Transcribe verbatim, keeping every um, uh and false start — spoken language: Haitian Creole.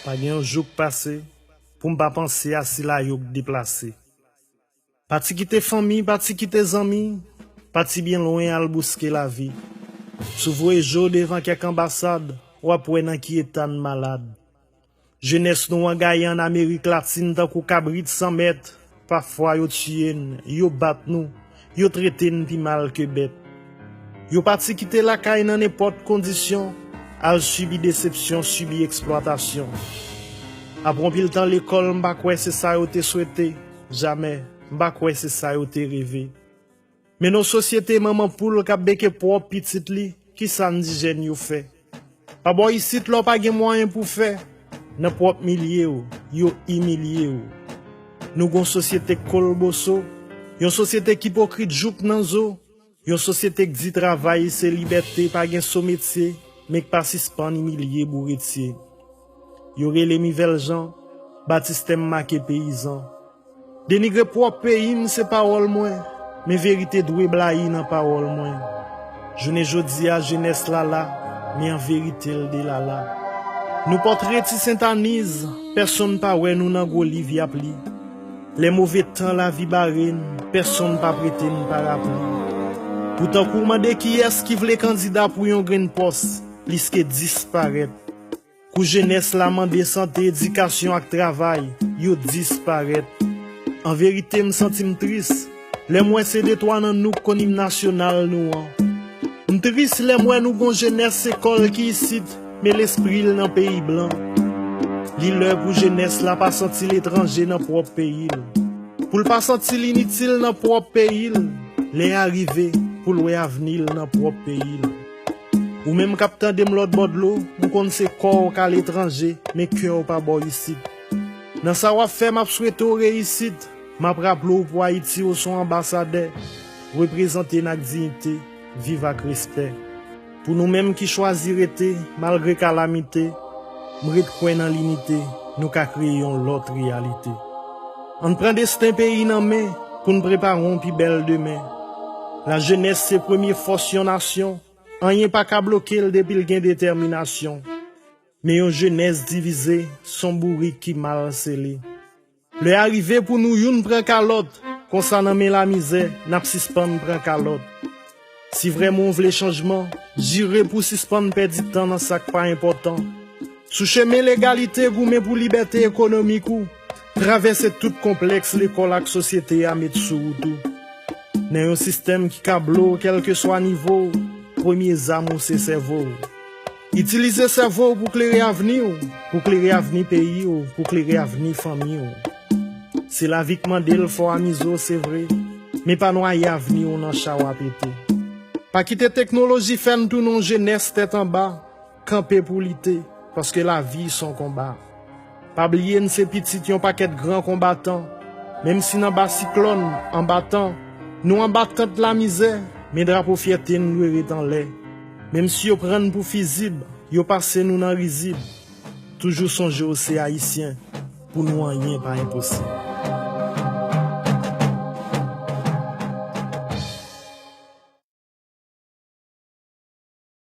Pa gen yon jou k pase pou m pa panse a sila yo k deplase. Pati kite fanmi, pati kite zanmi, pati byen lwen al bouske lavi. Si w voye je w devan kèk anbasad, w ap wè nan ki eta n malad. Jenès nou an gaye ann Amerik Latin tankou kabrit san mèt. Pafwa yo tiye n, yo bat nou, yo trete n pi mal ke bèt. Yo pati kite lakay nan nenpòt kondisyon, al sibi desepsyon, sibi eksplwatasyon. Apre yon pil tan lekòl, m pa kwè se sa yo te swete, jamè, m pa kwè se sa yo te reve. Men nan yon sosyete manman poul k ap beke pwòp pitit li, kisa n di jèn yo fè? Pa bò isit, lè w pa gen mwayen pou fè, nan pwòp milye w, yo imilye w. Nou gon sosyete k kolboso, yon sosyete k ipokrit jouk nan zo, yon sosyete k di travay se libète, pa gen so metye, men k pa sispann imilye bouretye. Yo rele m Yvèljan, batistè m make peyizan. Denigre pwòp peyi m se pawòl mwen, men verite dwe blayi nan pawòl mwen. Jounen jodi a, jenès la la, men an verite l delala. Nou pòtre ti Sentaniz, pèsonn pa wè nou nan gwo liv y ap li. Lè move tan lavi bare n, pèsonn pa prete n parapli. Poutan kou w mande kiyès ki vle kandida pou yon grenn pòs, plis ke disparèt. Kou jenès la mande sante, edikasyon ak travay, yo disparèt. An verite, m santi m tris lè m wè se de twa nan nou k konn im nasyonal nou an. M tris lè m wè nou gon jenès se kò l ki isit, men lespri l nan peyi blan. Li lè pou jenès la pa santi l etranje nan pwòp peyi l. Pou l pa santi l initil nan pwòp peyi l, lè a rive pou l wè avni l nan pwòp peyi l. Ou menm k ap tande m lòt bò dlo, m konn se kò w k aletranje, men kè w pa bò isit. Nan sa w ap fè, m ap swete w reyisit. M ap raple w pou Ayiti, ou se yon anbasadè. Reprezante n ak diyite, viv ak respè. Pou nou menm ki chwazi rete, malgre kalamite, m ret kwè nan linite, nou ka kreye yon lòt reyalite. Ann pran desten peyi nan men, pou n prepare yon pi bèl demen. Lajenès se premye fòs yon nasyon, anyen pa ka bloke l depi l gen detèminasyon. Men yon jenès divize, s on bourik ki mal sele. Lè a rive pou nou youn pran kalòt, konsa nan men lamizè, n ap sispann pran kalòt. Si vrèman w vle chanjman, jire pou w sispann pèdi tan nan sa k pa enpòtan. Sou chemen legalite, goumen pou libète ekonomik ou, travèse tout konplèks lekòl ak sosyete a met sou wout ou. Nan yon sistèm ki ka blo w kèlkeswa nivo w, premye zam ou se sèvo w. Itilize sèvo w pou klere avni w, pou klere avni peyi w, pou klere avni fanmi w. Se lavi k mande l, fò w amize w, se vre, men pa nwaye avni w nan cha w ap ete. Pa kite teknoloji fè n tounen yon jenès tèt anba, kanpe pou lite, paske lavi s on konba. Pa bliye n se pitit yon pakèt gran konbatan, menm si n anba siklòn, anba tan, nou anba tant lamizè, men drapo fyète n dwe ret anlè. Menm si yo pran n pou fizib, yo pase nou nan rizib, toujou sonje w se Ayisyen, pou nou anyen pa enposib.